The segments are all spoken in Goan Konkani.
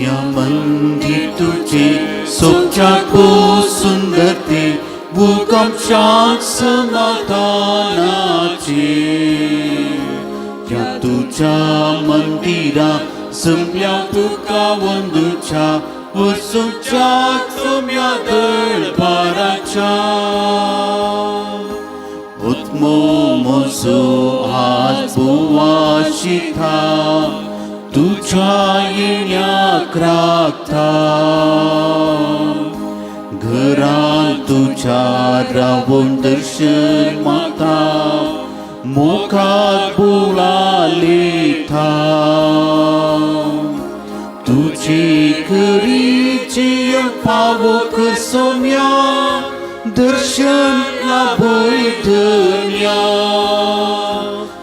सुम्या मंदिर तुझे सोबच्या सुंदर ते भूकंपशांत समाधानाचे। या तुझ्या मंदिरा जमल्या तुका वंदुच्या वसुच्या सुम्या दरबाराच्या। उत्मो म्हजो आज बोवाशिता तुझ्या येण्याक राखता। घरान तुझ्या रावून दर्शन मागता मुखात बोलालेथा। तुझे करीची पावक सोम्या दर्शन लाभय धन्या।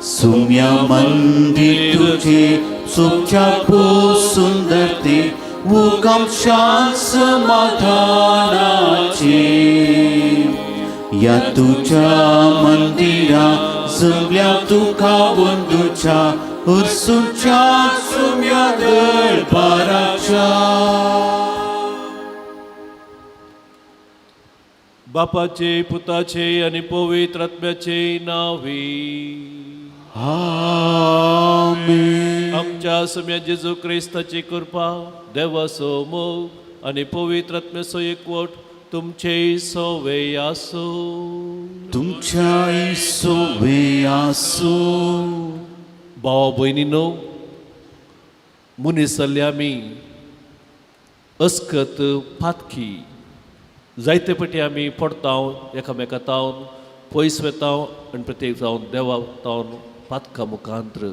सुम्या मंदिर तुझे सोबच्या सुंदर ते उगम शांत समाधानाचे। या तुझ्या मंदिरा जमल्या तुका वंदुच्या उरसुच्या सुम्या दरबाराच्या। बापाचे पुताचे आणि पवित्र आत्म्याचे नावे। आमेन। आमच्या सम्या जेजू क्रिस्ताची कृपा, देवाचो मोग आणि पवित्र आत्म्याचो एकवट तुमचे सोवे आसो। तुमच्या सोवे आसो। भावा भयणीनो, मनीस जाल्ले आमी अस्कत पातकी जायते पटी आमी पडता, एकामेका तावन पयस वेता आनी प्रत्येक जावन देवा तावन पातका मुखांत्र।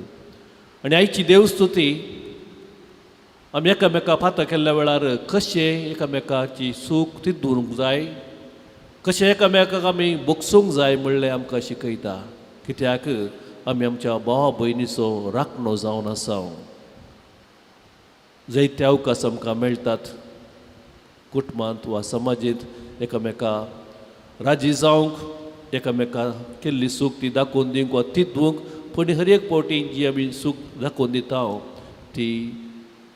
आनी आयची देवस्तुती आमी एकामेका पाता केल्ल्या वेळार कशें एकामेकाची सूख ती दवरूंक जाय, कशें एकामेकाक आमी बोगसूंक जाय म्हणलें आमकां शिकयता। कित्याक आमी आमच्या भावा भयणीचो राखणो जावन आसा। जायते अवकाश आमकां मेळटात कुटुंबांत वा समाजींत एकामेका राजी जावंक, एकामेका केल्ली सूख ती दाखोवन दिवंक वा ती दिवंक। पूण हर एक फावटी जी आमी सूख दाखोवन दिता ती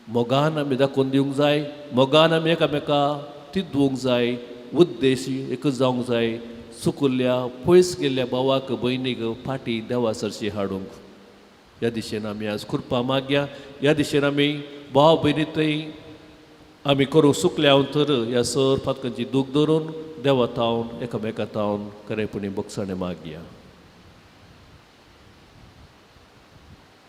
मोगान आमी दाखोवन दिवंक जाय, मोगान आमी एकामेका ती दिवंक जाय। उद्देश एकच जावंक जाय, चुकुल्ल्या पयस गेल्ल्या भावाक भयणीक फाटी देवा सरशी हाडूंक। ह्या दिशेन आमी आज कृपा मागया। ह्या दिशेन आमी भाव भयणी थंय आमी करूंक चुकल्या तर ह्या सर पातकांची दूख धरून देवा तावन एकामेका तावन खरेपणी बोगसाणें मागया।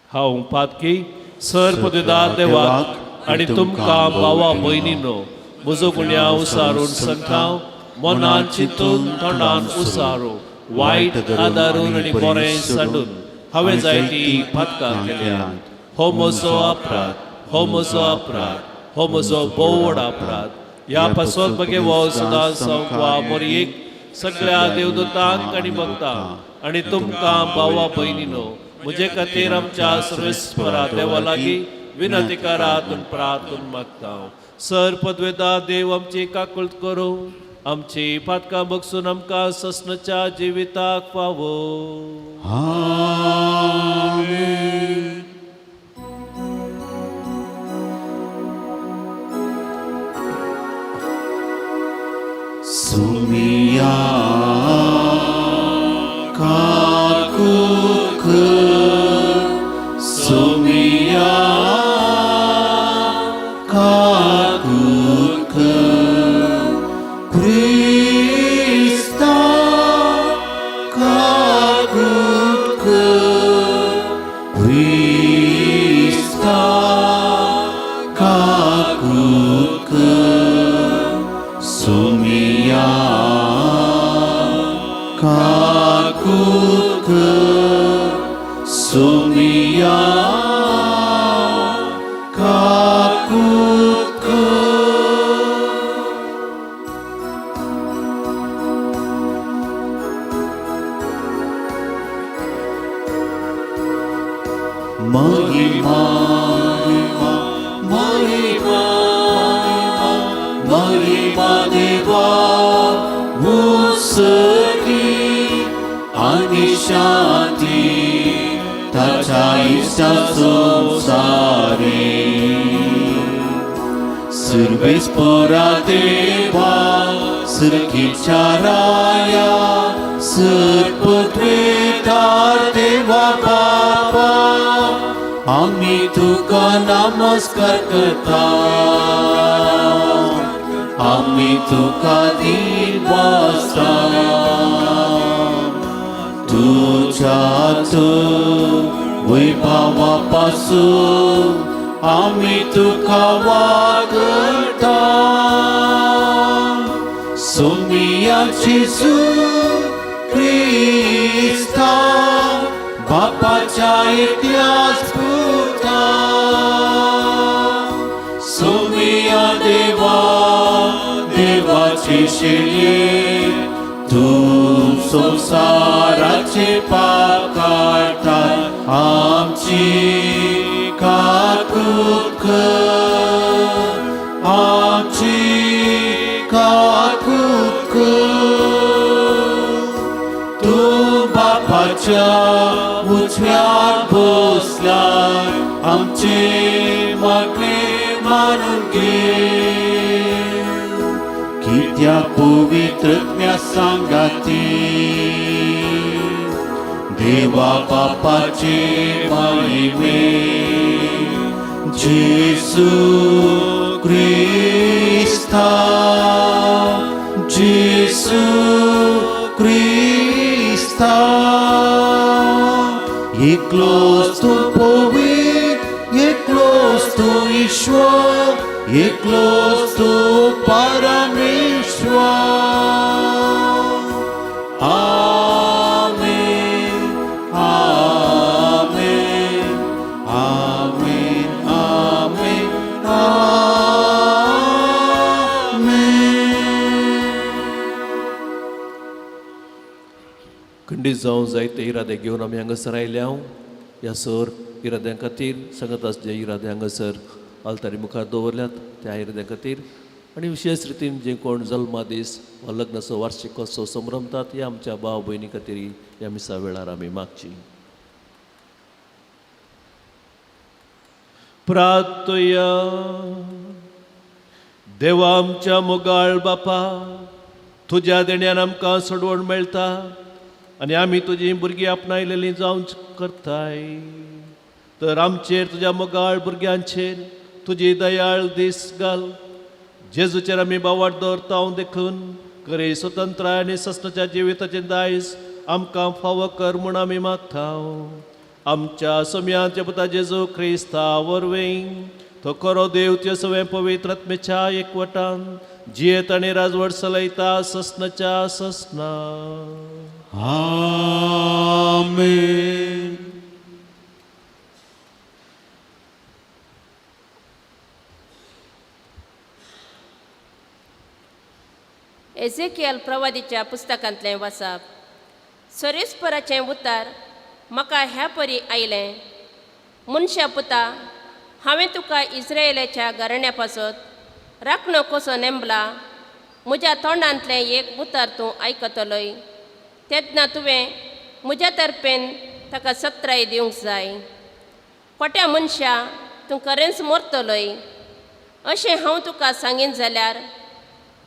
हांव पातकी सर पदवीदार देवाक आनी तुमकां भावा भयणीनो म्हजो गुन्यांव सारून सांगता, मनान चिंतून तोंडान उसारू वायट आदारून आनी बरें सांडून हांवें जायती पातकां केल्यात। हो म्हजो अपराध, हो म्हजो अपराध, हो म्हजो भोव व्हड अपराध। ह्या पासत बगे हो सदां संकवा मोरयेक सगळ्या देवदूतांक आनी भक्तांक आनी तुमकां भावा भयणीनो म्हजे खातीर आमच्या सर्वेस्परा देवा लागीं विनंती करात प्रार्थून मागता। सर पदवेदा देव आमची काकुळट करूं, आमची पातकां बगसून आमकां ससनाच्या जिविताक फावो। आमेन। सुमिया काकुक, सुमिया काकुक, क्रिस्ता काकुक, क्रिस्ता काकुक, सुमिया काकुक, सुमिया काकुक। महिमा महिमा महिमा देवा उसकी आणि शांती ताच्या इश्टा संसारी। सर्वेस्परा देवा सर्गीच्या राया सर्पद्वेतार देवा बापा आमी तुका नमस्कार करता आमी तुका दिनवासता तुझ्याच वैभवापासून आमी तुका वागता सोमिया जेजू क्रिस्ता बापाच्या एकल्याच पुता सोमिया देवा देवाची शिले तूं संवसाराचे पाप काडटाय आमची काकूत कर आमची काकूत कर तूं बापाच्या उजव्यार बसलाय आमचे मागणे मानून घे कित्या पवित्रत्म्या सांगाती देवा बापाचे महिमे जेसू क्रिस्ता जेसू क्रिस्ता एकलोच तूं पवित्र एकलोच तूं ईश्वर एकलोच तूं परमेश्वर. आमेन आमेन आमेन आमेन आमेन. खंडीत जावं जायते इरादे घेवन आमी हांगासर आयल्या. ह्या सर इराद्यां खातीर सांगत आस जे इरादे हांगासर आल्तारी मुखार दवरल्यात त्या इराद्यां खातीर आनी विशेश रितीन जे कोण जल्मा दीस वा लग्नाचो वार्षिकोत्सव संभ्रमतात ह्या आमच्या भाव भयणी खातीर ह्या मिसा वेळार आमी मागची. प्रार्थया. देवा आमच्या मोगाळ बापा, तुज्या देण्यान आमकां सोडवण मेळटा आनी आमी तुजी भुरगीं आपणायलेलीं जावन करताय. तर आमचेर तुज्या मोगाळ भुरग्यांचेर तुजी दयाळ दीस घाल. जेजूचेर आमी बावाट दवरता देखून खरी स्वतंत्राय आनी सस्नाच्या जिविताचें दायज आमकां फावो कर म्हूण आमी मागता. आमच्या सोम्यांच्या पुता जेजू क्रिस्ता वरवीं तो खरो देव त्यो सगळें पवित्र आत्मेच्या एकवटान जियेत आनी राजवट चलयता सस्नाच्या सस्ना. आमेन. एझेकियल प्रवादीच्या पुस्तकांतलें वाचप. सरेस्पराचें उतर म्हाका ह्या परी आयलें, मनशा पुता, हांवें तुका इस्रायलाच्या घराण्या पासत राखणो कसो नेमला. म्हज्या तोंडांतलें एक उतर तूं आयकतलोय तेन्ना तुवें म्हज्या तर्फेन ताका सत्राय दिवंक जाय. खोट्या मनशा, तूं खरेंच मरतलोय अशें हांव तुका सांगीन जाल्यार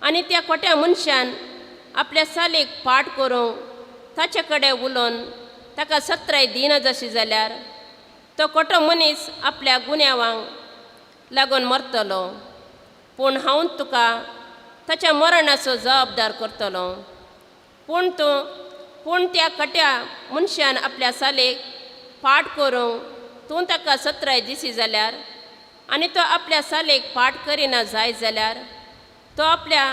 आनी त्या खोट्या मनशान आपल्या सालीक पाठ करूंक ताचे कडेन उलोवन ताका सत्राय दिना जशी जाल्यार तो खोटो मनीस आपल्या गुन्यांवांक लागून मरतलो, पूण हांव तुका ताच्या मरणाचो जबाबदार करतलो. पूण त्या खट्या मनशान आपल्या सालेक पाठ करूंक तूं ताका सत्राय दिसी जाल्यार आनी तो आपल्या सालेक पाठ करिना जाय जाल्यार तो आपल्या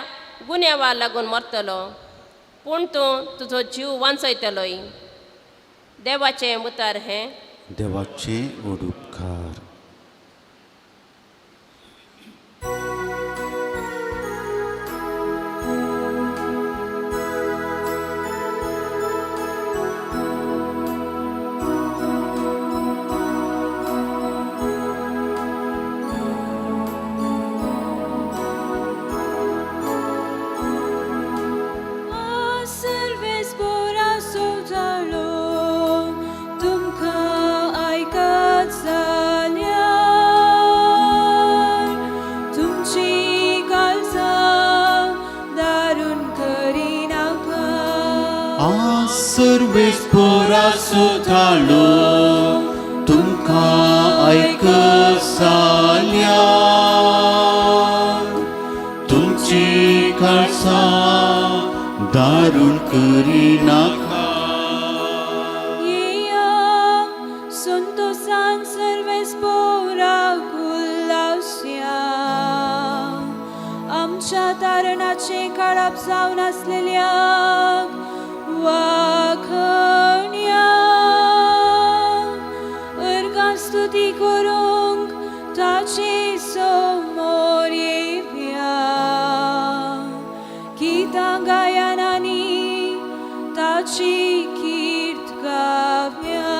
गुन्यांवा लागून मरतलो, पूण तूं तुजो जीव वांचयतलोय. देवाचें उतर हें. देवाचें व्हड उपकार. तुमकां आयकत जाल्यार. सुथाळो तुमकां आयकसाल्या तुमची काळसां दारूण करिनाका. येया संतोषान सर्वेस्पोराक उल्लासया. आमच्या तारणाचे काळाप जावन आसलेल्याक वाखण्या अर्गां स्तुती करूंक ताचे समोर येवया. गीतां गायनांनी ताची कीर्त गावया.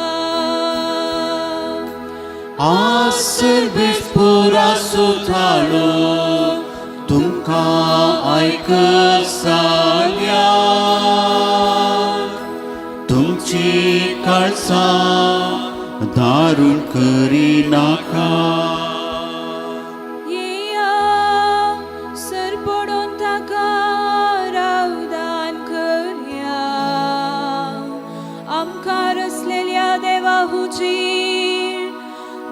आज सर्वेस्पोरा सुथाळो तुमकां आयकसाल्या तुमची काळसां दारूण करिनाका. येया सरपडून ताका रावदान करया. आमकां रचलेल्या देवा हुजीर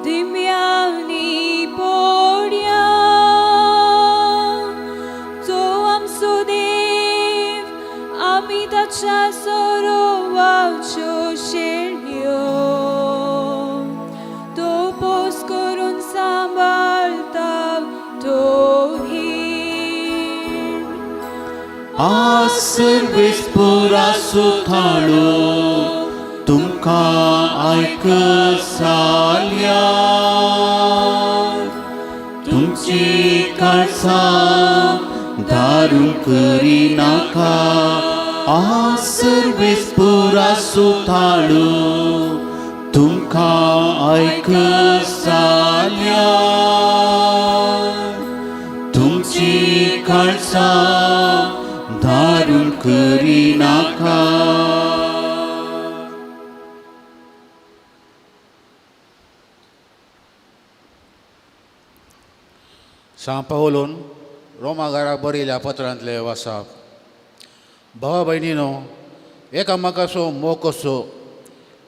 दिम्यांनी पडया. तो आमचो देव आमी ताच्या सरोवाच्यो शेळयो. तो पोस करून सांबाळता तो हीण. आज सर्वेस्पोरा सुथाळो तुमकां आयकसाल्या तुमची काळसां दारूण करिनाका. आज सर्वेस्पोरा सुथाळो तुमकां आयकसाल्या तुमची काळसां दारूण करिनाका. सांव पावलून रोमा घराक बरयल्या पत्रांतले वासाप. भावा भयणीनो, एकामेकाचो मोग कसो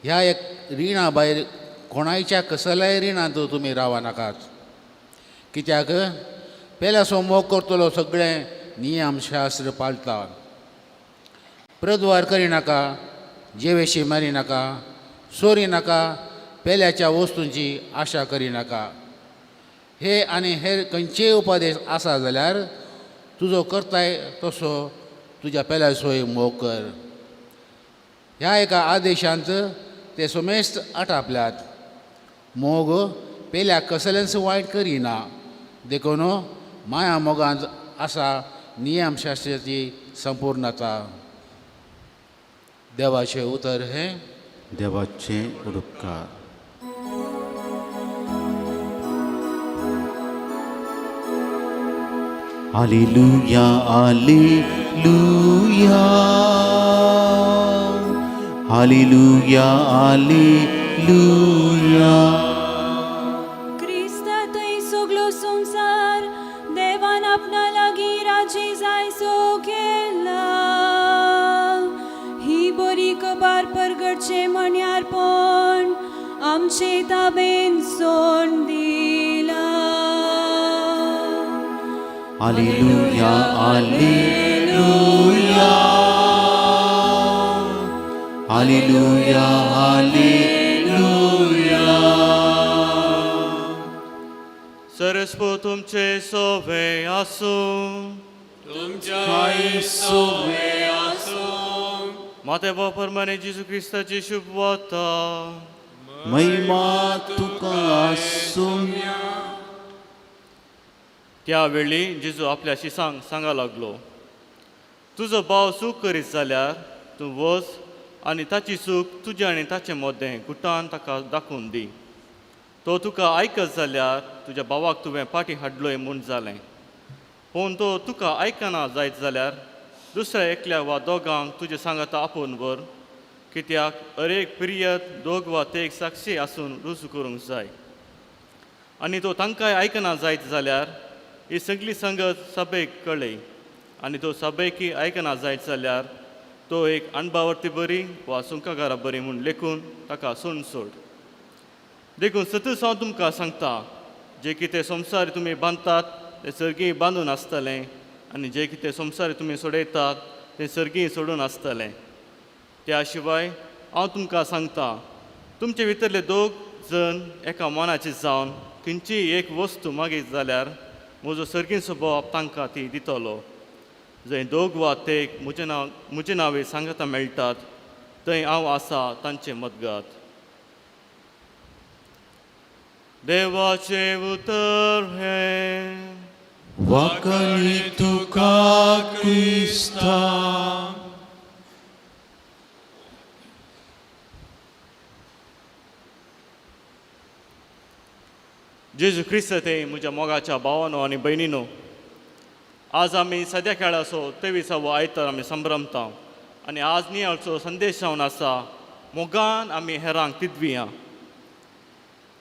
ह्या एक रिणा भायर कोणायच्या कसल्याय रिणांत तुमी रावा नाकात. कित्याक पेल्याचो मोग करतलो सगळें नियमशास्त्र पाळता. प्रद्वार करिनाका, जेवेशी मारिनाका, चोरी नाका, पेल्याच्या वस्तूंची आशा करिनाका. हे आनी हेर खंयचेय उपदेश आसा जाल्यार तुजो करताय तसो तुज्या पेल्याचोय मोग कर. ह्या एका आदेशांत ते समेस्त आटापल्यात. मोग पेल्याक कसलेंच वायट करिना, देखून माया मोगांत आसा नियमशास्त्राची संपूर्णता. देवाचें उतर हें. देवाचे उपकार. Hallelujah, hallelujah, hallelujah, hallelujah. क्रिस्ता थंय सगलो संवसार देवान आपणा लागीं राजी जायसो केला. ही बरी खबर परगटचें म्हण्यार पण आमचे ताबेन सोड दिला. Hallelujah, hallelujah, hallelujah, hallelujah. सरस्पो तुमचे सोवे आसूं. माते बापर जेजू क्रिस्ताची शुभ वार्ता. महिमा तुका आसूं. त्यावेळी जेजू आपल्या शिसांक सांगा लागलो, तुजो भाव चूक करीत जाल्यार तूं वच आनी ताची चूक तुजे आनी ताचे मदें गुटान ताका दाखोवन दी. तो तुका आयकत जाल्यार तुज्या भावाक तुवें फाटीं हाडलोय म्हूण जालें. पूण तो तुका आयकना जायत जाल्यार दुसऱ्या एकल्या वा दोगांक तुजे सांगाता आपोवन व्हर, कित्याक अरेक प्रियत दोग वा तेग साक्षी आसून रुजू करूंक जाय. आनी तो तांकांय आयकना जायत जाल्यार ही सगली संगत सभेक कळय, आनी तो सभेकी आयकना जायत जाल्यार तो एक अणबावर्ती बरी वा सुंकागारा बरी म्हूण लेखून ताका सोण सोड. देखून सतूच हांव तुमकां सांगता, जे कितें संवसार तुमी बांदतात तें सर्गी बांदून आसतलें आनी जे कितें संवसार तुमी सोडयतात तें सर्गी सोडून आसतलें. त्या शिवाय हांव तुमकां सांगता, तुमचे भितरले दोग जण एका मनाचे जावन खंयचीय एक वस्तू मागीत जाल्यार म्हजो सर्गीचो बाप तांकां ती दितलो. जंय दोग वा तेग म्हजें नांव म्हजें नांवे सांगता मेळटात थंय हांव आसा तांचे मदगात. देवाचें उतर हें. वाकणी तुका क्रिस्ता. जेजू क्रिस्त ते म्हज्या मोगाच्या भावानो आनी भयणीनो, आज आमी सद्या खेळाचो तेविसावो आयतार आमी संभ्रमता आनी आज नियाळचो संदेश जावन आसा मोगान आमी हेरांक तिदविया.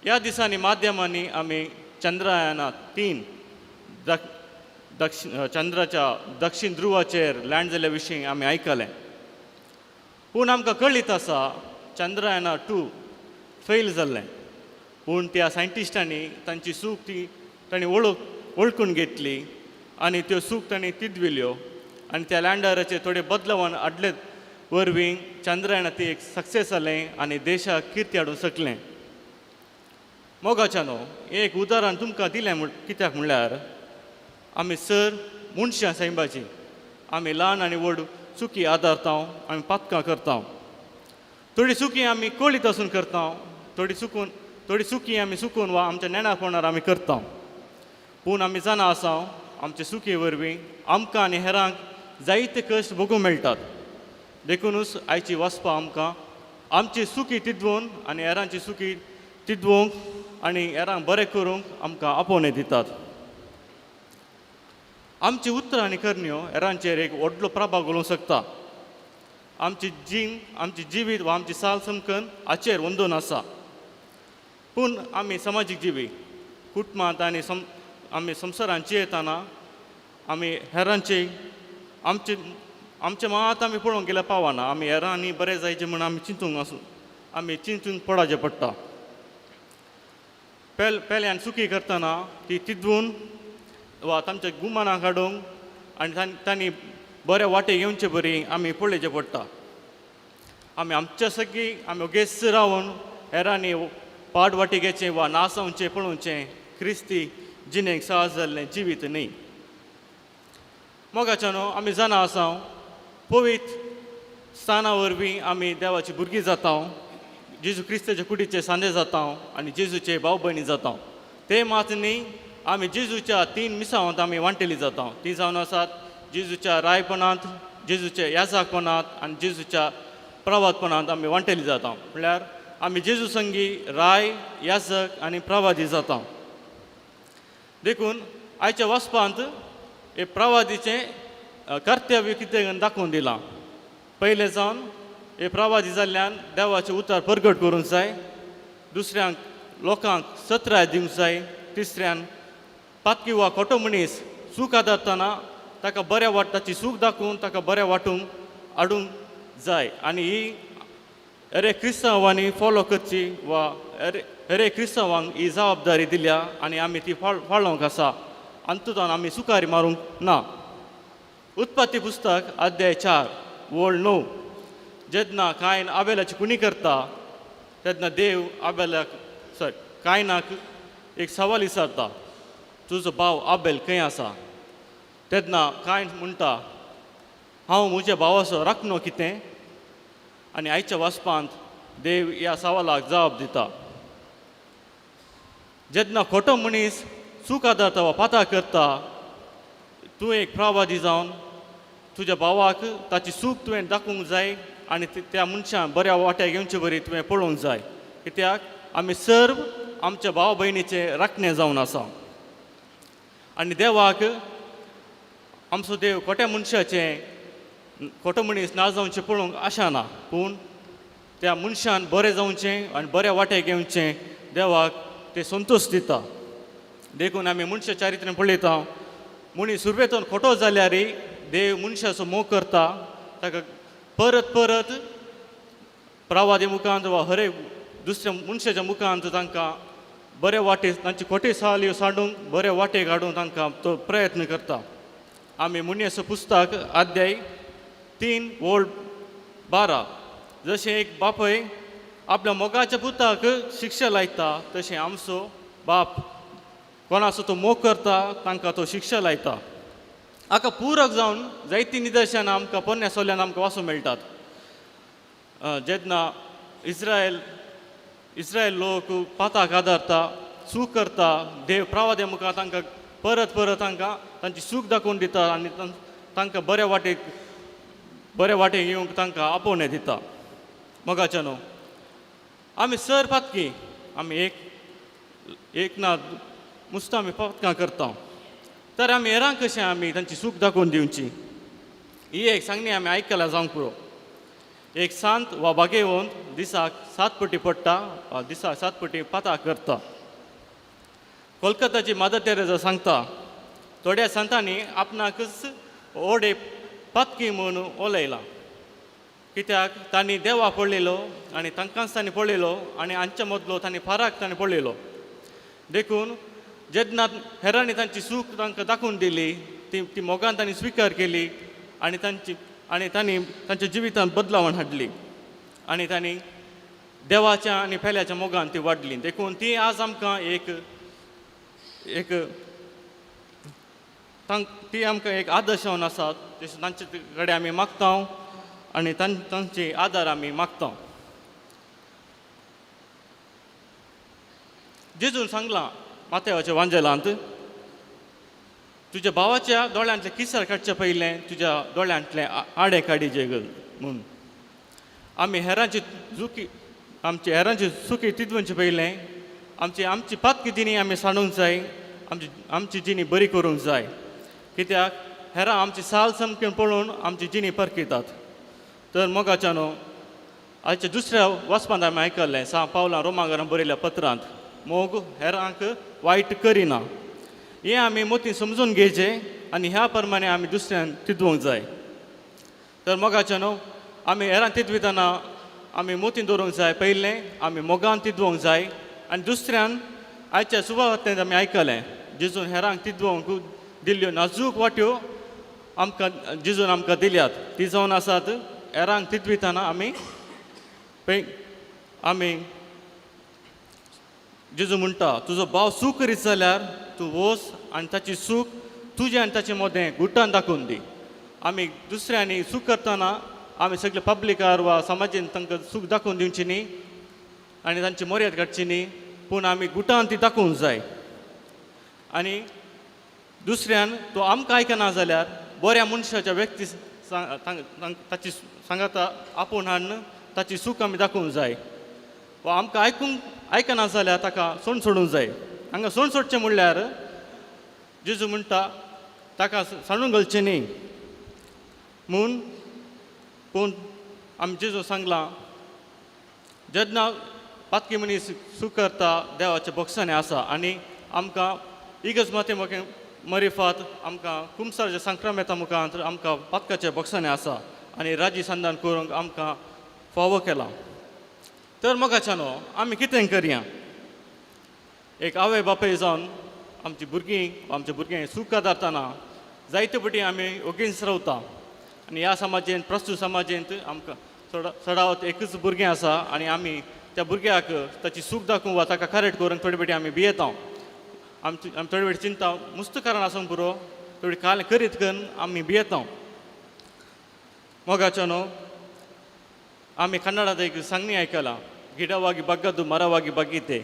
ह्या दिसांनी माध्यमांनी आमी चंद्रयाना 3 दक्षिण चंद्राच्या दक्षिण ध्रुवाचेर लँड जाल्ल्या विशीं आमी आयकलें. पूण आमकां कळीत आसा चंद्रयाना 2 फेल जाल्लें. पूण त्या सायंटिस्टांनी तांची चूक ती तांणी वळखून घेतली आनी त्यो चूक तांणी तिदविल्यो आनी त्या लँडराचेर थोडे बदलावान हाडले वरवीं चंद्रयाना ती एक सक्सेस जालें आनी देशाक किर्ती हाडूंक शकलें. मोगाच्या न्हू एक उदाहरण तुमकां दिलें म्हण कित्याक म्हणल्यार आमी सर मनशां सैंबाची आमी ल्हान आनी व्हड चुकी आदारता, आमी पातकां करता. थोडी चुकी आमी कळीत आसून करता, थोडी चुकी आमी चुकून वा आमच्या नेणारपणार आमी करता. पूण आमी जाणा आसा आमचे चुकी वरवीं आमकां आनी हेरांक जायते कश्ट भोगूंक मेळटात. देखुनूच आयची वाचपा आमकां आमची चुकी तिदवून आनी हेरांची चुकी तिदवूंक आनी हेरांक बरें करूंक आमकां आपोवणें दितात. आमची उतरां आनी करण्यो हेरांचेर एक व्हडलो प्रभाव घालूंक शकता. आमची जीण, आमची जिवीत वा आमची साल समकन हाचेर अंदून आसा. पूण आमी समाजीक जिवी कुटुंबांत आनी आमी संवसारांत जियेतना आमी हेरांचे आमचे आमचे मात आमी पळोवंक गेल्यार पावना. आमी हेरांनी बरें जायचें म्हूण आमी चिंतूंक आसूं आमी चिंतूंक पडचें पडटा. पेल्यान चुकी करतना ती तिदून वा तांच्या गुमानां काडूंक आनी तांणी बऱ्या वाटे घेवचे बरी आमी पळोवचें पडटा. आमी आमच्या सगळीं आमी ओगेच रावन हेरांनी पाड वाटे घेवचें वा नासावचें पळोवचें क्रिस्ती जिणेक सहज जाल्लें जिवीत न्ही. मोगाच्या न्हू आमी जाणा आसा पवित्र स्थाना वरवीं आमी देवाची भुरगीं जाता, जेजू क्रिस्ताच्या कुडीचे सांदे जाता आनी जेजूचे भाव भयणी जाता. ते मात न्ही आमी जेजूच्या 3 मिसावांत आमी वांटेली जाता. ती जावन आसात जेजूच्या रायपणांत, जेजूच्या याजाकपणांत आनी जेजूच्या प्रवादपणांत आमी वांटेली जाता. म्हणल्यार आमी जेजू संगी राय, याजक आनी प्रवादी जाता. देखून आयच्या वाचपांत हे प्रवादीचें कर्तव्य कितें दाखोवन दिलां. पयलें जावन हे प्रवादी जाल्ल्यान देवाचें उतर परगट करूंक जाय, दुसऱ्यांक लोकांक सत्राय दिवंक जाय, तिसऱ्यान पातकी वा खोटो मनीस चूक आदारतना ताका बऱ्या वाट ताची चूक दाखोवन ताका बऱ्या वाटूंक हाडूंक जाय. आनी ही अरे क्रिस्तांवांनी फॉलो करची वा अरे क्रिस्तांवांक ही जबाबदारी दिल्या आनी आमी ती फाळोवंक आसा आनी तुतान आमी सुकारी मारूंक ना. उत्पत्ती पुस्तक अध्याय 4 ओळ 9 जेन्ना कायन आबेलाची कुणी करता तेन्ना देव आबेलाक सॉरी कायनाक एक सवाल विचारता, तुजो भाव आबेल खंय आसा? तेन्ना कायन म्हणटा, हांव म्हज्या भावाचो राखणो कितें? आनी आयच्या वाचपांत देव ह्या सवालाक जबाब दिता. जेन्ना खोटो मनीस चूक आदारता वा पाता करता, तूं एक प्रवादी जावन तुज्या भावाक ताची चूक तुवें दाखोवंक जाय आनी त्या मनशान बऱ्या वाट्याक घेवचे बरी तुवें पळोवंक जाय. कित्याक आमी सर्व आमच्या भाव भयणीचे राखणे जावन आसा. आनी देवाक आमचो देव खोट्या मनशाचें खोटो मनीस ना जावचें पळोवंक आशा ना, पूण त्या मनशान बरें जावचें आनी बऱ्या वाट्याक घेवचें देवाक ते संतोश दिता. देखून आमी मनशा चारित्र्य पळयता, मनीस सुरवेतून खोटो जाल्यारय देव मनशाचो मोग करता, ताका परत परत प्रवादी मुखांत वा हरेक दुसऱ्या मनशाच्या मुखांत तांकां बरे वाटे तांची खोटे साली सांडूंक बरे वाटेक हाडूंक तांकां तो प्रयत्न करता. आमी मुनियाचो पुस्तक अध्याय 3 ओळ 12 जशें एक बापय आपल्या मोगाच्या पुताक शिक्षा लायता तशें आमचो बाप कोणाचो तो मोग करता तांकां तो शिक्षा लायता. हाका पूरक जावन जायतीं निदर्शनां आमकां पोरण्या सोल्यान आमकां वाचूंक मेळटात. जेन्ना इस्रायल इस्रायल लोक पाताक आदारता चूक करता देव प्रवाद्या मुखार तांकां परत परत तांकां तांची चूक दाखोवन दिता आनी तांकां बऱ्या वाटेक येवंक तांकां आपोवणें दिता. मोगाच्या न्हू आमी सर पातकी आमी एक एक ना मुस्त आमी पातकां करता तर आमी हेरांक कशें आमी तांची चूक दाखोवन दिवची ही एक सांगणी आमी आयकल्या जावंक पुरो. एक सांत वा बागेवंत दिसाक 7 पटी पडटा वा दिसाक 7 पटी पाताक करता. कोलकाताची मादर तेरेजा सांगता थोड्या संतांनी आपणाकच ओडे पातकी म्हूण उलयलां कित्याक तांणी देवा पळयलो आनी तांकांच तांणी पळयलो आनी हांच्या मदलो तांणी फाराक तांणी पळयलो. देखून जेन्ना हेरांनी तांची चूक तांकां दाखोवन दिली ती ती मोगान तांणी स्विकार केली आनी तांची आनी तांणी तांच्या जिवितांत बदलावण हाडली आनी तांणी देवाच्या आनी पेल्याच्या मोगान ती वाडली. देखून ती आज आमकां एक एक ती आमकां एक आदर्श जावन आसात. तशें तांचे कडेन आमी मागता आनी तांचे आदार आमी मागता. जेजून सांगलां माथ्याच्या वांजेलांत तुज्या भावाच्या दोळ्यांतलें किसर काडचें पयलें तुज्या दोळ्यांतलें आडें काडीचे म्हूण. आमी हेरांची चुकी आमची हेरांची चुकी तितवनचे पयलें आमची आमची पातकी जिणी आमी सांडूंक जाय आमची आमची जिणी बरी करूंक जाय कित्याक हेरां आमची साल सामकी पळोवन आमची जिणी परकितात. तर मोगाच्या न्हू आयच्या दुसऱ्या वाचपांत आमी आयकल्लें सा पावलां रोमांगारान बरयल्या पत्रांत मोग हेरांक वायट करिना हें आमी मोती समजून घेवचें आनी ह्या प्रमाणे आमी दुसऱ्यान तितवंक जाय. तर मोगाच्या न्हू आमी हेरांक तितवितना आमी मोतीन दवरूंक जाय पयलें आमी मोगान तितवंक जाय आनी दुसऱ्यान आयच्या सुवातेंत आमी आयकलें जेजून हेरांक तितवंक दिल्ल्यो नाजूक वाट्यो आमकां जेजून आमकां दिल्यात ती जावन आसात हेरांक तितवितना आमी आमी जेजू म्हणटा तुजो भाव चूक करीत जाल्यार तूं वच आनी ताची चूक तुजें आनी ताचे मदें गुटान दाखोवन दी. आमी दुसऱ्यांनी चूक करतना आमी सगळे पब्लिकार वा समाजेन तांकां चूक दाखोवन दिवची न्ही आनी तांची मर्याद काडची न्ही पूण आमी गुटान ती दाखोवंक जाय. आनी दुसऱ्यान तो आमकां आयकना जाल्यार बऱ्या मनशाच्या व्यक्ती ताची सांगाता आपोवन हाडून ताची चूक आमी दाखोवंक जाय वा आमकां आयकूंक आयकना जाल्यार ताका सोण सोडूंक जाय. हांगा सोण सोडचें म्हणल्यार जेजू म्हणटा ताका सांडून घालचें न्ही म्हूण पूण आमी जेजू सांगलां जेन्ना पातकी मनीस चूक करता देवाच्या बोक्सांनी आसा आनी आमकां इगर्ज माते मरिफात आमकां कुमसाराच्या संक्रमेता मुखार आमकां पातकाच्या बोक्सांनी आसा आनी राजी संदान करूंक आमकां फावो केलां. तर मोगाच्या न्हू आमी कितें करया एक आवय बापूय जावन आमची भुरगीं आमच्या भुरग्यांक चूक आदारतना जायते पटी आमी ओगीच रावता आनी ह्या समाजेंत प्रस्तूत समाजेंत आमकां चडावत एकूच भुरगें आसा आनी आमी त्या भुरग्याक ताची चूक दाखोवंक वा ताका करेक्ट करूंक थोडे पटी आमी भियेता. आमची आमी थोडे पटी चिंता मुस्त कारण आसूंक पुरो थोडी काल करीत करून आमी भियेता. मोगाच्या न्हू आमी कन्नडांत एक सांगणी आयकलां गिडवागी बग्गदू मरवागी बगीते.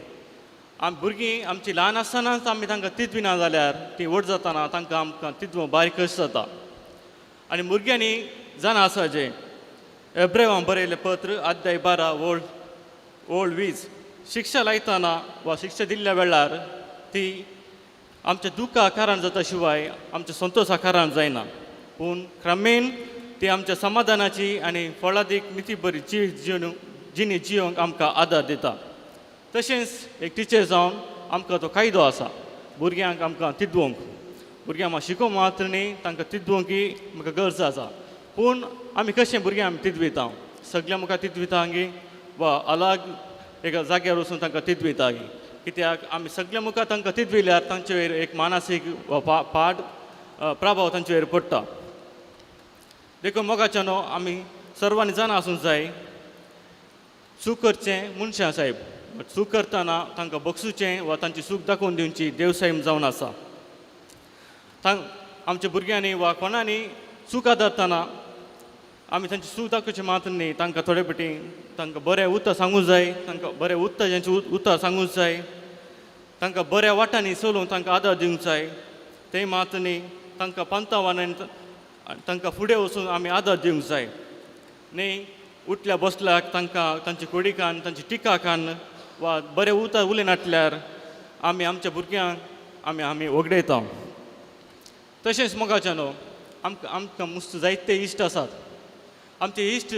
आमी भुरगीं आमची ल्हान आसतनाच आमी तांकां तितविना जाल्यार ती व्हड जातना तांकां आमकां तितवंक बारीक कशें जाता. आनी भुरग्यांनी जाणा आसा जें एब्रेवां बरयलें पत्र अध्याय 12 ओळ 20 शिक्षा लायतना वा शिक्षा दिल्ल्या वेळार ती आमच्या दुख्खा कारण जाता शिवाय आमच्या संतोशा कारण जायना पूण क्रमेन ती आमच्या समाधानाची आनी फळादीक निती बरी जी जिणी जियोंक आमकां आदार दिता. तशेंच एक टिचर जावन आमकां तो कायदो आसा भुरग्यांक आमकां तितवंक भुरग्यांक शिकोवंक मात्र न्ही तांकां तितवंक ही आमकां गरज आसा. पूण आमी कशें भुरगीं आमी तितविता सगल्या मुखार तितविता गी वा अलग एका जाग्यार वचून तांकां तितविता गी कित्याक आमी सगल्या मुखार तांकां तितविल्यार तांचे वयर एक मानसीक वा पाठ प्रभाव तांचे वयर पडटा. देखून मोगाच्या न्हू आमी सर्वांनी जाणा आसूंक जाय चूक करचें मनशां साहेब चूक करतना तांकां बक्षुचें वा तांची चूक दाखोवन दिवची देवसाहेब जावन आसा. आमच्या भुरग्यांनी वा कोणांनी चूक आदारतना आमी तांची चूक दाखोवची मात्र न्ही, तांकां थोडे पटी तांकां बरें उतर सांगूंक जाय, तांकां बरें उतर जेंचें उतर सांगूंक जाय, तांकां बऱ्या वाटांनी चलोवंक तांकां आदार दिवंक जाय. तें मात्र न्ही, तांकां पंतावान आनी तांकां फुडें वचून आमी आदार दिवंक जाय न्ही. उठल्या बसल्याक तांकां तांची कोडिकान तांची टिका कान वा बरें उतर उलयनाटल्यार आमी आमच्या भुरग्यांक आमी आमी वगडयता. तशेंच मोगाच्या न्हू आमकां आमकां मुस्त जायते इश्ट आसात. आमचे इश्ट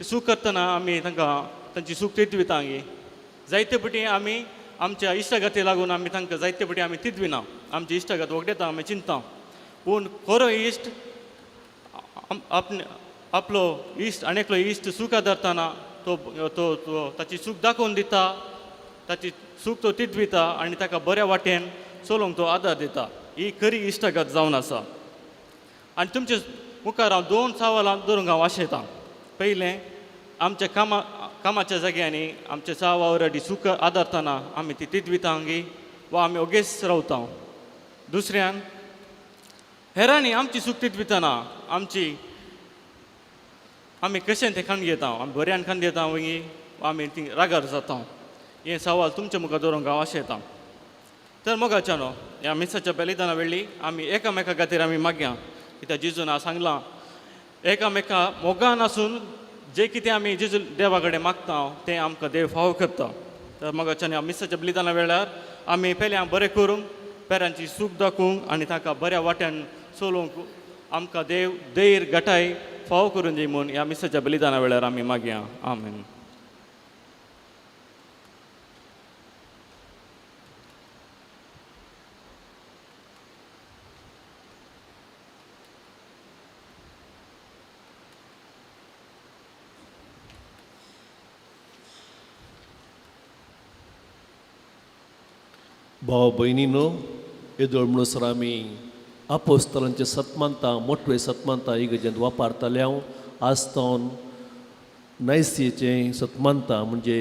चूक करतना आमी तांकां तांची चूक तितविता गी जायते पटी आमी आमच्या इश्टागती लागून आमी तांकां जायते पटी आमी तितविना, आमची इश्टागत वगडयता आमी चिंता. पूण खरो इश्ट आपलो इश्ट आनी एकलो इश्ट चूक आदारतना तो तो तो ताची चूक दाखोवन दिता, ताची चूक तो तितविता आनी ताका बऱ्या वाटेन चलोवंक तो आदार दिता. ही खरी इश्टागत जावन आसा. आनी तुमचे मुखार हांव दोन सवालां दवरूंक हांव आशेतां. पयलें, आमच्या कामाच्या जाग्यांनी आमच्या सावावराडी चूक आदारतना आमी ती तितविता गी वा आमी ओगेच रावता. दुसऱ्यान, हेरांनी आमची चूक तितवितना आमची आमी कशें तें खाण घेता, आमी बऱ्यान खाण घेता गी वा आमी ती रागार जाता. हें सवाल तुमच्या मुखार दवरूंक हांव आशेतां. तर मोगाच्या न्हू ह्या मिसाच्या बलिदाना वेळी आमी एकामेका खातीर आमी मागया, कित्याक जेजून हांव सांगलां एकामेका मोगान आसून जे कितें आमी जेजू देवा कडेन मागता तें आमकां देव फावो करता. तर मोगाच्या न्हू ह्या मिसाच्या बलिदाना वेळार आमी पेल्या बरें करूंक, पेरांची सूख दाखोवंक आनी ताका बऱ्या वाट्यान चलोवंक आमकां देव धैर्य घटाय फावो करून दी म्हूण ह्या मिसाच्या बलिदाना वेळार आमी मागया. आमेन. भाव भयणीनो, येदोळ म्हणसर आमी आपोस्तलांचे सतमानता मोटवे सतमानता इगर्जेंत वापरताले. हांव आज तावन नायसियेचें सतमानता म्हणजे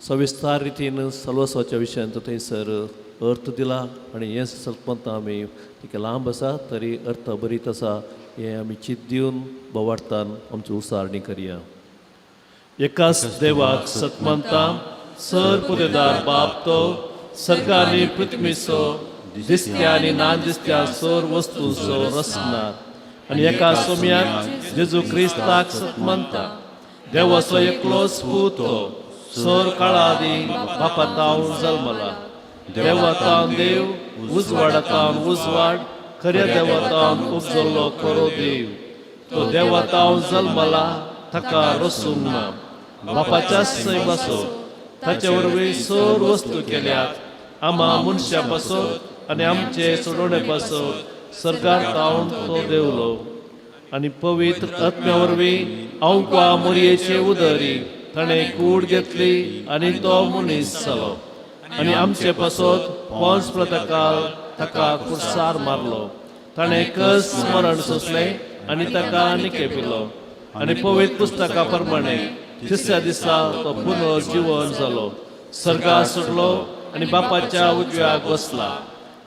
सविस्तार रितीन सलवसाच्या विशयांत थंयसर अर्थ दिला आनी हें सतमानता आमी तिका लांब आसा तरी अर्थ बरीत आसा हें आमी चिंत दिवन बोवार्थान आमची उसारणी करया. एकाच देवाक सतमानता सर पुदेदार बाप तो सरकारी पृथ्वीचो दिसत्या आनी ना दिसत्या सर वस्तूचो रचणार आनी एका सोम्याक जेजू क्रिस्ताक सतमानता देवाचो एकलोच पूत तो सर काळा आदी बापातावन जल्मला, देवातावन देव, उजवाडातावन उजवाड, खऱ्या देवातावन उपजल्लो खरो देव, तो देवातावन जल्मला ताका रसूंक ना, बापाच्या सैमाचो ताचे वरवीं सर वस्तू केल्यात, आमा मनशा पासत आनी आमचे सोडोवणे पासत सरकार तावन तो देवलो आनी पवित्र आत्म्या वरवीं अंकवा मोरयेचे उदरी ताणें कूड घेतली आनी तो मनीस जालो आनी आमचे पासत पोंच प्रतकाल ताका कुर्सार मारलो, ताणें कस मरण सोंसलें आनी ताका निकेपिलो आनी पवित्र पुस्तका प्रमाणे तिसऱ्या दिसा तो पुनर्जिवन जालो, सर्गा सोडलो आनी बापाच्या उजव्याक बसला,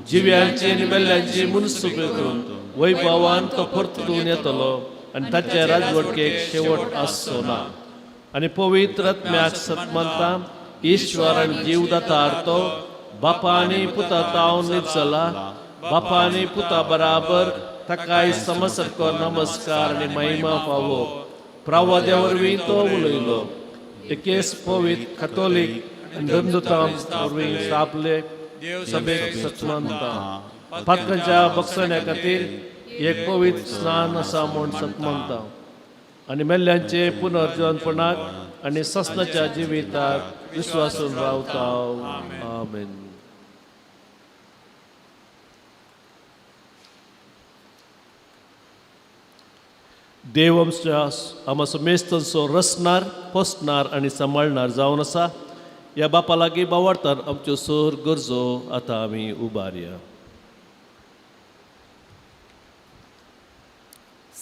जिव्यांची आनी मेल्ल्यांची मुनसुबी करून वैभवान तो परतून येतलो आनी ताचे राजवटकेक शेवट आसचो ना. आनी पवित्र आत्म्याक सतमानता ईश्वर आनी जीवदाता तो बापा आनी पुता तावन निचला, बापा आनी पुता बराबर ताकाय समसरको नमस्कार आनी महिमा फावो. प्रावाद्या वरवीं तो उलयलो, एकेच पवित्र कथोलीक आनी धर्मदूतां वरवीं स्थापले सभेक सतमानता पातकांच्या बक्षण्या खातीर एक पवित्र स्नान आसा म्हूण सतमानता आनी मेल्ल्यांचे पुनर्जीवनपणाक आनी ससनाच्या जिविताक विस्वासून रावता. आमेन. देव आमच्या आमा समेस्तांचो रचणार, पोसणार आनी सांबाळणार जावन आसा. ह्या बापा लागीं बावडतान आमच्यो सर गरजो आतां आमी उबारया.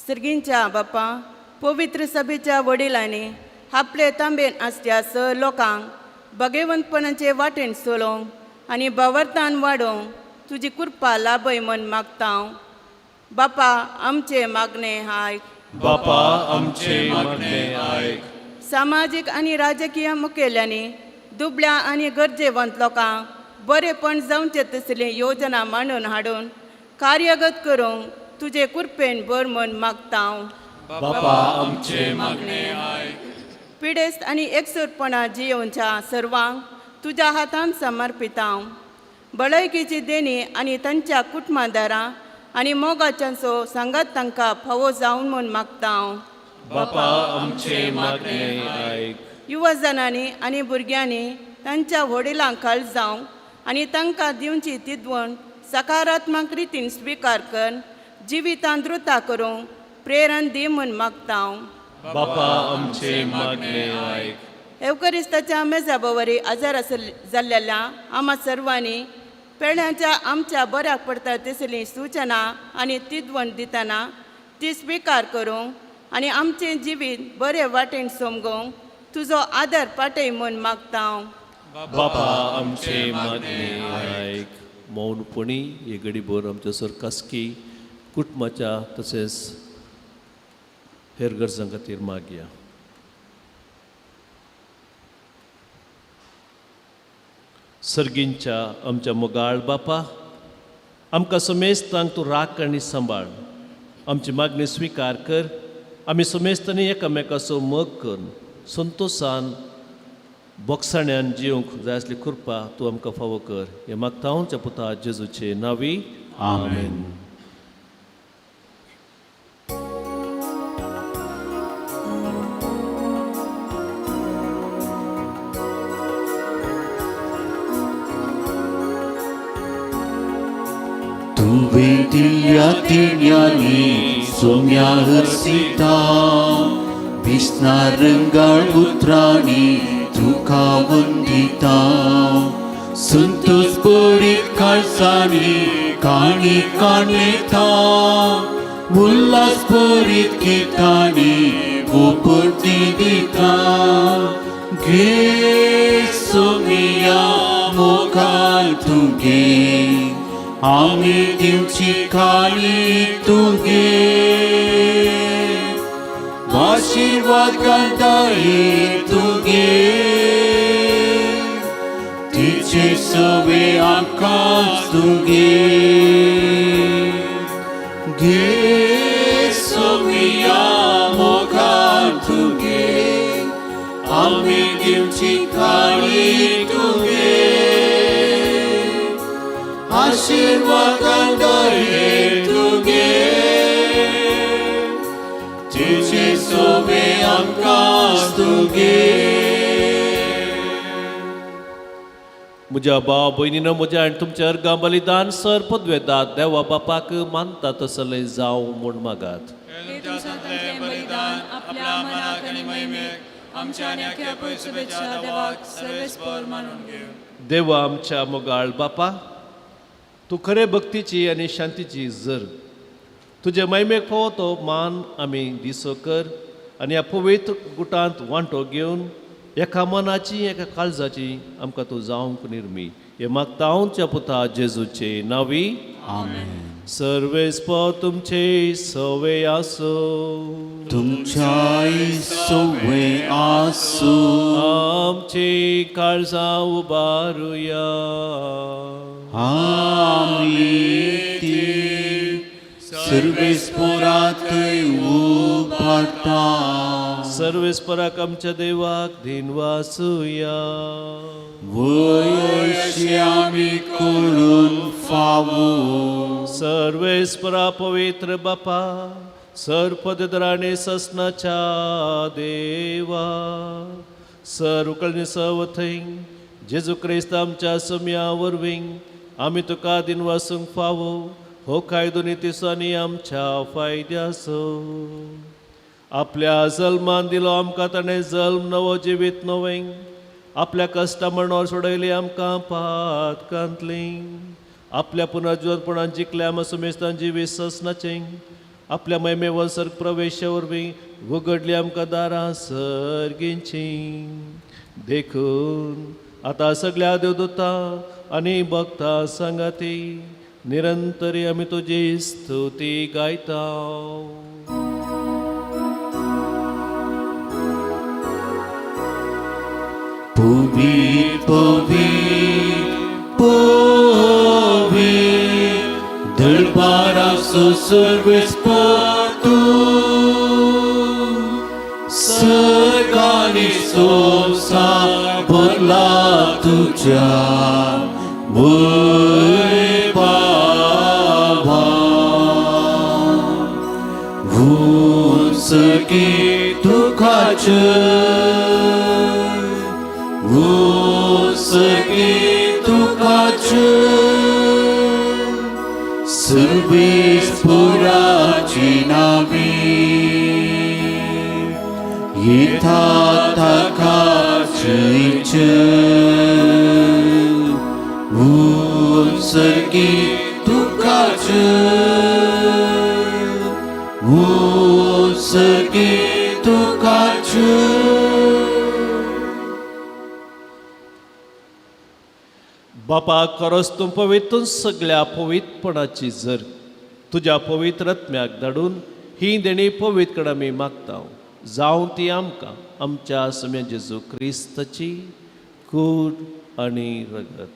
सर्गींच्या बापा, पवित्र सभेच्या वडिलांनी आपले तांबेन आसच्या स लोकांक भगेवंतपणाचे वाटेन चलोवंक आनी बावरतान वाडोवंक तुजी कृपा लाभय म्हण मागता हांव. बापा, आमचे मागणे आयक. बापा, आमचे मागणे आयक. सामाजीक आनी राजकीय मुखेल्यांनी दुबळ्या आनी गरजेवंत लोकांक बरेपण जावचें तसली योजना मांडून हाडून कार्यगत करूंक तुजे कृपेन बर म्हण मागता हांव. बापा, आमचे मागणे आयक. पिडेस्त आनी एकसुरपणा जियोवच्या सर्वांक तुज्या हातान समर्पिता हांव. बळयकीची देणी आनी तांच्या कुटुंबादारां आनी मोगाच्यांचो सांगात तांकां फावो जावन म्हूण मागता हांव. बापा, आमचे मागणे आयक. युवा जणांनी आनी भुरग्यांनी तांच्या वडिलांक खाल जावंक आनी तांकां दिवची तिदवण सकारात्मक रितीन स्विकार कर जिवितांत द्रुता करूंक प्रेरण दी म्हूण मागता हांव. बापा, आमचे मागणे आयक. एवकरिस्ताच्या मेजाबवरी आजार आसल जाल्लेल्या आमा सर्वांनी पेड्यांच्या आमच्या बऱ्याक पडटा तसली सुचना आनी तिदवण दितना ती स्विकार करूंक आनी आमचें जिवीत बरे वाटेन समगोवंक तुजो आदार पाटय म्हूण मागता हांव. बापा, आमचे मागणे आयक. मौनपणी हे घडीभर आमच्या सर कासकी कुटुंबाच्या तशेंच हेर गरजां खातीर मागया. सर्गींच्या आमच्या मोगाळ बापा, आमकां समेस्तांक तूं राख आनी सांबाळ. आमची मागणी स्विकार कर. आमी समेस्तांनी एकामेकाचो मोग करून संतोशान बोगसाण्यान जिवंक जाय आसली कृपा तूं आमकां फावो कर. हें मागता हांव पुता जेजूचे नांवी. आमेन. तुवें दिल्ल्या देण्यांनी सोम्या हरसिता, विस्ना रंगाळ उतरांनी तुका वंदिता. संतोष बरीत काळसांनी काणी काणयता, उल्हास बरीत गितांनी उपटी दिता. घे सोमिया मोगान तुगे, आमी दिवची काणी तुगे. आशीर्वाद घालताय तुगे, तिचे सवे आमकां तुगे. घे सोमिया मोगान तुगे, आमी दिवची काणी तुगे. आशीर्वाद घालताय तुगे, तुझे सोबे आमकां तुगे. म्हज्या भाव भयणीनो, म्हज्या आनी तुमच्या अर्गां बलिदान सर पदवेदात देवा बापाक मानता तसलें जावं म्हूण मागात. हे तुमच्या हातांतलें बलिदान आपल्या मनाक आनी महिमेक आमच्या आनी अख्ख्या पयसुबेच्या देवाक सर्वेस्पर मानून घेवं. देवा आमच्या मोगाळ बापा, तूं खरे भक्तीची आनी शांतीची जर तुजे महिमेक फावो तो मान आमी दिसो कर आनी ह्या पवित्र गुटांत वांटो घेवन एका मनाची एका काळजाची आमकां तूं जावंक निर्मी. हे मागता हांव पुता जेजूचे नांवी. आमेन. सर्वेस्पर तुमचे सवे आसो. तुमच्याय सवे आसूं. आमची काळजां उबारुया. आमी ती सर्वेस्पोरातय उबारता. सर्वेस्पराक आमच्या देवाक दिनवासुया. वयशी आमी करून फावो. सर्वेस्परा पवित्र बापा, सर्पदराणे ससनाच्या देवा, सर्व कळणी सवथंय जेजू क्रिस्त आमच्या सम्या वरवीं आमी तुका दिनवासूंक फावो. हो कायदो नितीसांनी आमच्या फायद्याचो. आपल्या जल्मान दिलो आमकां ताणें जल्म नवो जिवीत नवें आपल्या कश्टा मरणावर सोडयली आमकां पातकांतली आपल्या पुनर्जीवनपणान जिखल्या आमा सुमेस्तान जिवीत ससनाचें आपल्या महिमेवन सर्ग प्रवेशा वरवीं उगडली आमकां दारां सर्गींची. देखून आतां सगळ्या देवदूता आनी भक्ता सांगाती निरंतरी आमी तुजी स्तुती गायता. पवित्र पवित्र पवित्र दरबाराचो सर्वेस्पर तूं सर्गांनी संवसार भरला तुज्या वैभवान. उंच दुखाचें उंच दुखाचें सर्वेस्पराची नावी येता ताका जयचें उंच दुखाचें उंच दुखाचें. बापा खरोच तूं पवित्र सगळ्या पवित्रपणाची जर तुज्या पवित्र आत्म्याक धाडून ही देणी पवित्र कडेन आमी मागता जावं ती आमकां आमच्या सम्या जेजू क्रिस्ताची कूड आनी रगत.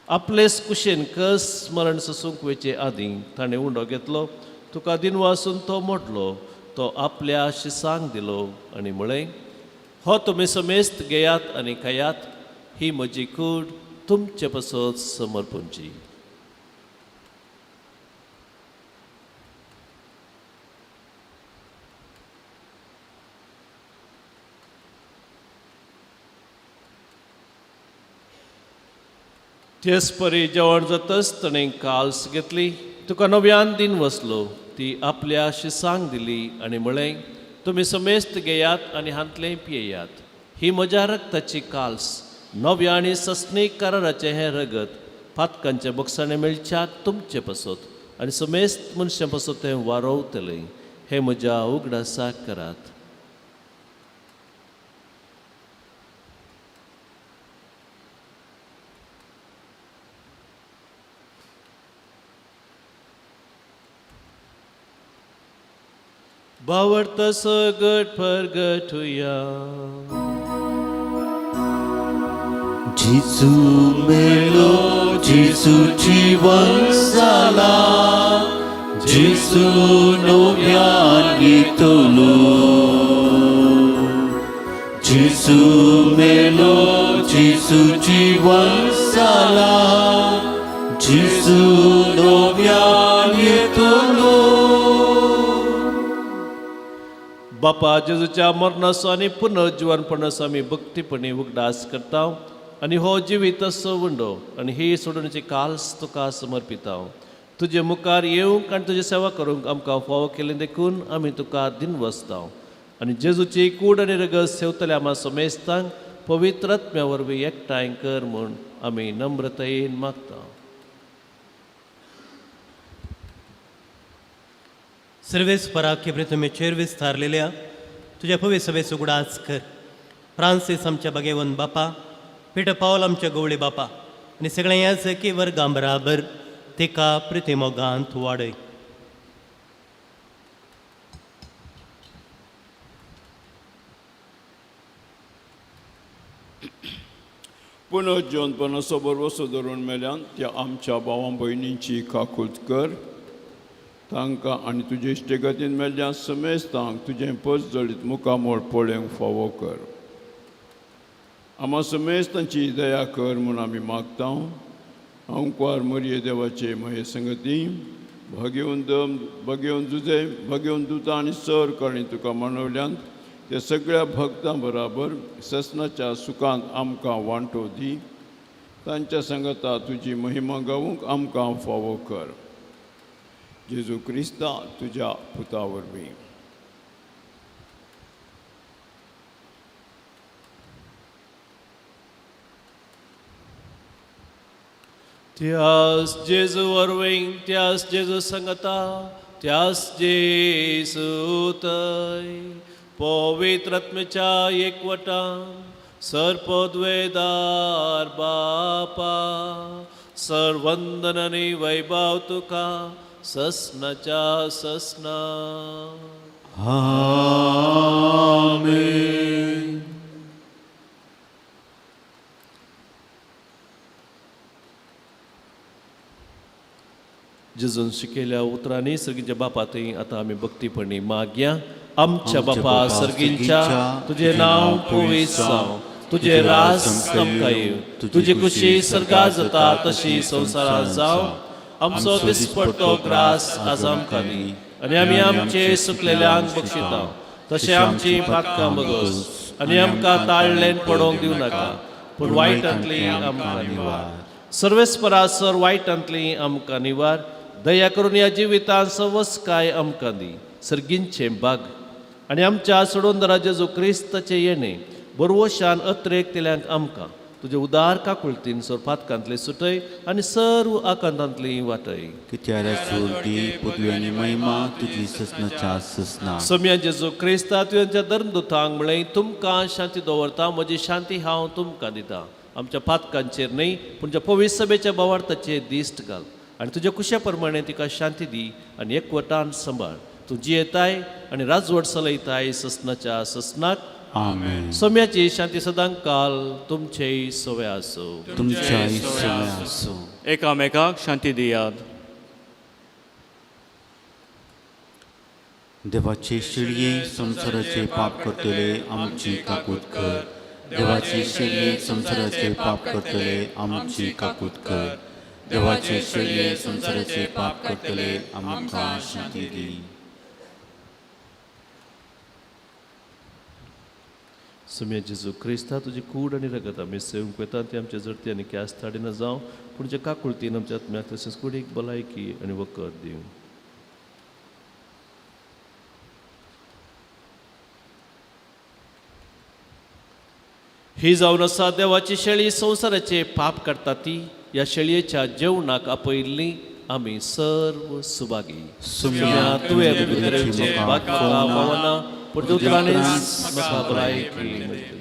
आपलेच कुशेन कस मरण सोसूंक वयचे आदीं ताणें उंडो घेतलो तुका दिनवासून तो मोडलो तो आपल्या शिसांक दिलो आनी म्हळें हो तुमी समेस्त घेयात आनी खायात ही म्हजी कूड तुमचे पासत समर्पणची. तेच परी जेवण जातच ताणें काल्स घेतली तुका नव्यान दिन वसलो ती आपल्या शिसांक दिली आनी म्हळें तुमी समेस्त घेयात आनी हांतलें पियेयात ही म्हज्या रक्ताची काल्स नव्या आनी सस्नीक कराराचें हें रगत पातकांच्या बक्षाणें मेळच्याक तुमचे पासत आनी समेस्त मनशां पासत तें वारोवतलें हें म्हज्या उगडासाक करात. भावार्थ सगट परगटुया. जेजू मेलो जेजू जिवन जाला जेजू नव्यान येतलो जेजू मेलो जेजू जिवन जाला जेजू नव्यान येतलो. बापा जेजूच्या मरणाचो आनी पुनर्जिवनपणाचो आमी भक्तीपणी उगडास करता आनी हो जिवीत असो उंडो आनी ही सोडण्याची काल्स तुका समर्पिता. तुजे मुखार येवंक आनी तुजी सेवा करूंक आमकां फावो केली देखून आमी तुका दिनवसता आनी जेजूची कूड आनी रगत सेवतल्या आमा समेस्तांक पवित्र आत्म्या वरवीं एकठांय कर म्हूण आमी नम्रतायेन मागता. सर्वेस्पराक प्रथमेचेर विस्तारलेल्या तुज्या पवित्र सभेचो उगडास कर. फ्रांसीस आमच्या बागेवन बापा, पिटर पावल आमच्या गवळी बापा आनी सगळ्या ह्या जकी वर्गां बराबर तिका प्रितिमोगांत वाडय. पुनर्जीवनपणाचो भरवसो धरून मेल्यान त्या आमच्या भावां भयणींची काकूत कर. तांकां आनी तुजे इश्टेगतीन मेल्ल्या समेस्तांक तुजें पस जळीत मुखामोळ पळोवंक फावो कर. आमा समेस्तांची दया कर म्हूण आमी मागता. अंकवार मरिये देवाचे महे संगती भगेवन दम भगेवन जुजे भगेवन दुता आनी सर करणी तुका मानवल्यान त्या सगळ्या भक्तां बराबर ससनाच्या सुखांत आमकां वांटो दी. तांच्या संगता तुजी महिमा गावूंक आमकां फावो कर. जेजू क्रिस्ता तुज्या पुता वरवीं. त्यास जेजू वरवीं, त्यास जेजू संगता, त्यास जेजू तय पवित्र आत्म्याच्या एकवटान सर्पद्वेदार बापा सर्वंदन आनी वैभव तुका ससनाच्या ससना. आमेन. जेजून शिकयल्या उतरांनी सर्गीच्या बापा थंय आतां आमी भक्तीपणी मागया. आमच्या बापा सर्गींच्या, तुजें नांव पवित्र जावं, तुजें राज आमकां येवं, तुजी खुशी सर्गात जाता तशी संवसारांत जावं. आमचो दिसपडतो ग्रास आज आमकां दी आनी आमी आमचे सुकलेल्यांक बक्षिता तशें आमची पातकां बगस आनी आमकां ताळलेन पडोवंक दिवं नाका, पूण वायटांतली आमकां निवार. सर्वेस्परा सर वायटांतली आमकां निवार. दया करून ह्या जिवितांत सवसकाय आमकां दी, सर्गींचें बाग आनी आमच्या सोडून जेजू क्रिस्ताचें येणें बरवशान अत्रेक तेल्यांक आमकां तुजे उदार काकुळतीन सोरपातकांतले सुटय आनी सर्व आकांतांतली वाटय. कित्याक सुर्ती पदवी आनी महिमा तुजी ससनाच्या ससना. सोम्या जेजू क्रिस्ता तुवें धर्मदुतांक म्हळें, तुमकां शांती दवरता, म्हजी शांती हांव तुमकां दिता. आमच्या पातकांचेर न्हय पूण ज्या पवित्र सभेच्या भावार्थाचेर दिश्ट घाल आनी तुज्या कुशा प्रमाणे तिका शांती दी आनी एकवटान सांबाळ. तूं जियेताय आनी राजवट चलयताय ससनाच्या ससनाक. आमेन. सोम्याची शांती सदां काल तुमचेय सवे आसूं. तुमच्याय सवे आसूं. एकामेकाक शांती दियात. देवाचे शिळये संवसाराचे पाप करतले आमची काकूत कर. देवाचे शिळये संवसाराचे पाप करतले आमची काकूत कर. देवाचे शिळये संवसाराचे पाप करतले आमकां शांती दी. सोम्या जेजू क्रिस्ता, तुजी कूड आनी रगत आमी सेवंक वेता ती आमच्या जडती आनी क्यास थाडिना जावं, पूण तुज्या काकुळतीन आमच्या आत्म्याक तशेंच कुडीक भलायकी आनी वखद दिवं. ही जावन आसा देवाची शेळी, संवसाराचे पाप काडटा ती. ह्या शेळयेच्या जेवणाक आपयल्ली आमी सर्व सुभागी. सोम्या, तुवें भितर येवचें म्हाका फावना, पूण उतरांनीच म्हाका भलायकी मेळटली.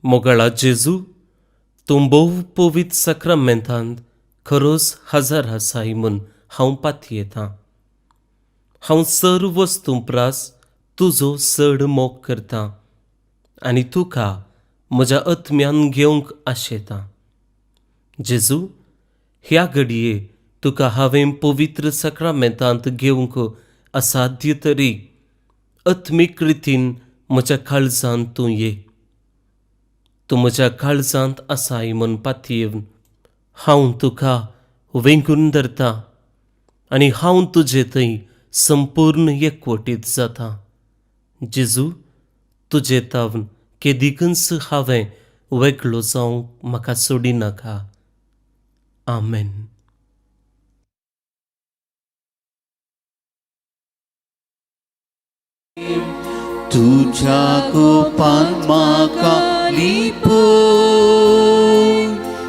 मोगाळा जेजू, तूं भोव पवित्र साक्रामेंतांत खरोच हजर आसाय म्हूण हांव पातयेतां. हांव सर्व वस्तूं प्रास तुजो चड मोग करतां आनी तुका म्हज्या आत्म्यान घेवंक आशेतां. जेजू, ह्या घडये तुका हांवें पवित्र साक्रामेंतांत घेवंक असाध्य तरी आत्मीक रितीन म्हज्या काळजांत तूं ये. तूं म्हज्या काळजांत आसाय म्हूण पातयेवन हांव तुका वेंगून धरतां आनी हांव तुजे थंय संपूर्ण एकवटीत जाता. जेजू, तुजे तावन केदिकूच हांवें वेगळो जावंक म्हाका सोडिनाका. आमेन. तुझ्या गोपान म्हाका लिपोय,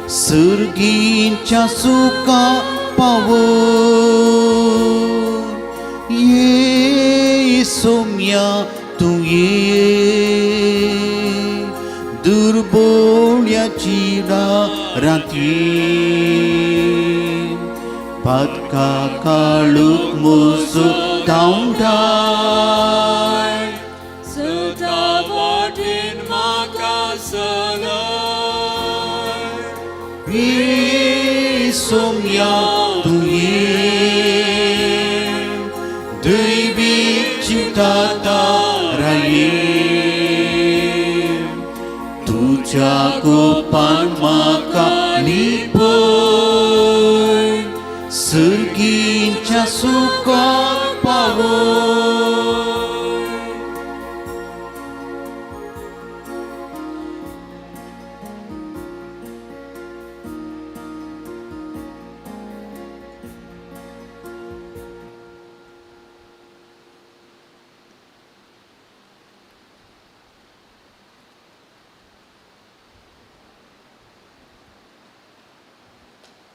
सुर्गींच्या सुखा पावोय. ये सोम्या तूं ये, दुर्बोळ्याची दारांत ये. पातका काळूक मोसो धांवडाय. सुता वाटेन म्हाका चलय. ये सोम्या तूं ये, दैवीक चिंता तारा ये. तुझ्या तुज्या गोपान म्हाका लिपय सुर्गीच्या सुखाक पावय.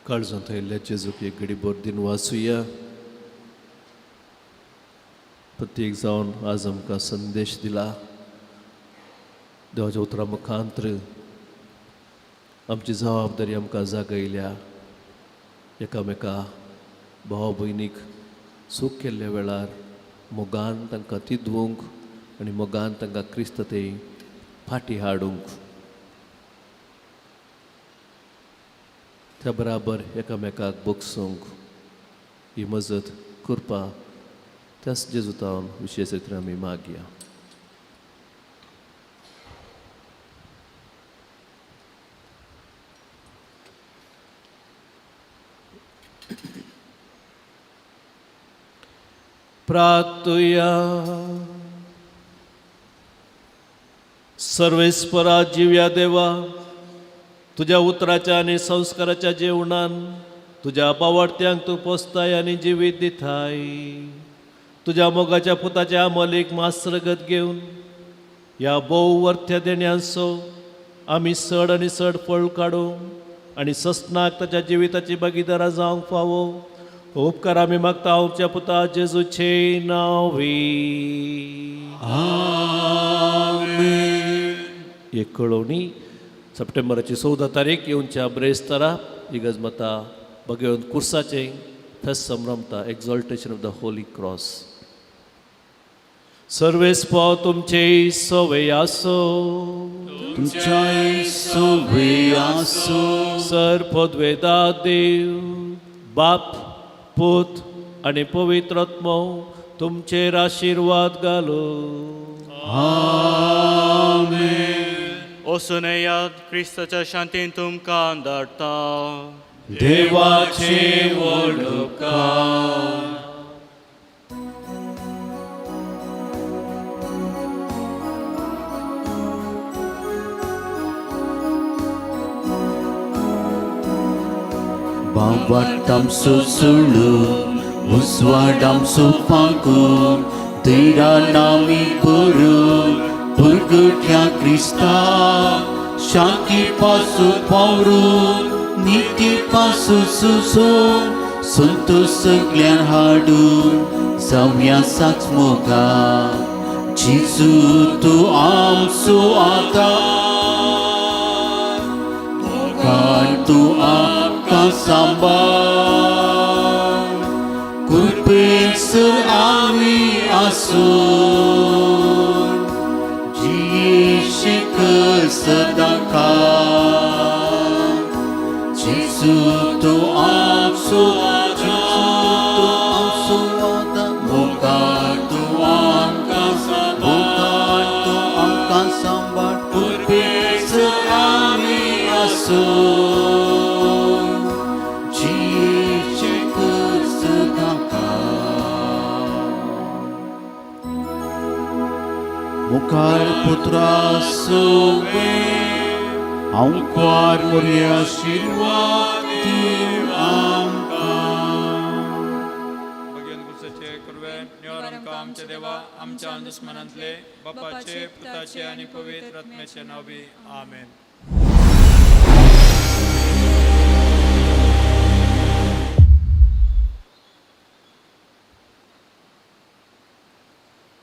काळजांत आयिल्ल्या जेजूक एक घडी भर दिन वाचुया. प्रत्येक जावन आज आमकां संदेश दिला. देवाच्या उतरां मुखांत्र आमची जबाबदारी आमकां जागयल्या. एकामेका भाव भयणीक चूक केल्ल्या वेळार मोगान तांकां तिदवूंक आनी मोगान तांकां क्रिस्त ते फाटीं हाडूंक, त्या बराबर एकामेकाक बोगसूंक ही मजत करपा त्याच जेजुतावन विशेश रितीन आमी मागया. प्रार्थुया. सर्वेस्परा जिव्या देवा, तुज्या उतराच्या आनी संस्काराच्या जेवणान तुज्या बावडत्यांक तूं पोसताय आनी जिवीत दिताय. तुज्या मोगाच्या पुताच्या आमोलीक मास्रगत घेवन ह्या भोव वर्थ्या देण्यांचो आमी चड आनी चड फळ काडूं आनी सस्नाक ताच्या जिविताची भागीदारां जावंक फावो. उपकार आमी मागता आमच्या पुता जेजूचे नांवी. एक कळोवणी, सप्टेंबराची 14 तारीख येवच्या ब्रेस्तारा इगर्ज माता भगवंत कुर्साचें फेस्त संभ्रमता, exaltation of the holy cross. सर्वेस्पो तुमचे सवे आसो. तुमच्याय सवे आसो. सर पदवेदा देव बाप पूत आनी पवित्र आत्मो तुमचेर आशिर्वाद घालो. आमेन. वचून येयात, क्रिस्ताच्या शांतीन तुमकां धाडटा. देवाचे व्हड उपकार. बाबाटामसो सुळू उजवाडामसो पांगून तेरा नामी करून पुरगट्या क्रिस्ता शांती पासून पावरून निती पासून सुजून संतोष सगल्यान हाडून जावया साच मोगा. जेजू तूं आमचो आदार, मोगान तूं आमकां सांबाळ, कृपेन सर आमी आसून जियेशे सदां काळ. जेजू तूं आमचो आदार, मोगान तूं आमकां सांबाळ, मोगान तूं आमकां सांबाळ, कृपेन सर आमी आसून जियेशे सदां काळ. मुखार पुत्रा सोवे आंकवार मोरये आशिर्वाद दिव आमकां. भगवंत कुर्साचे कुरवे निवार आमकां आमच्या देवा आमच्या दुस्मनांतले बापाचे पुताचे आनी पवित्र आत्म्याचे नांवी. आमेन.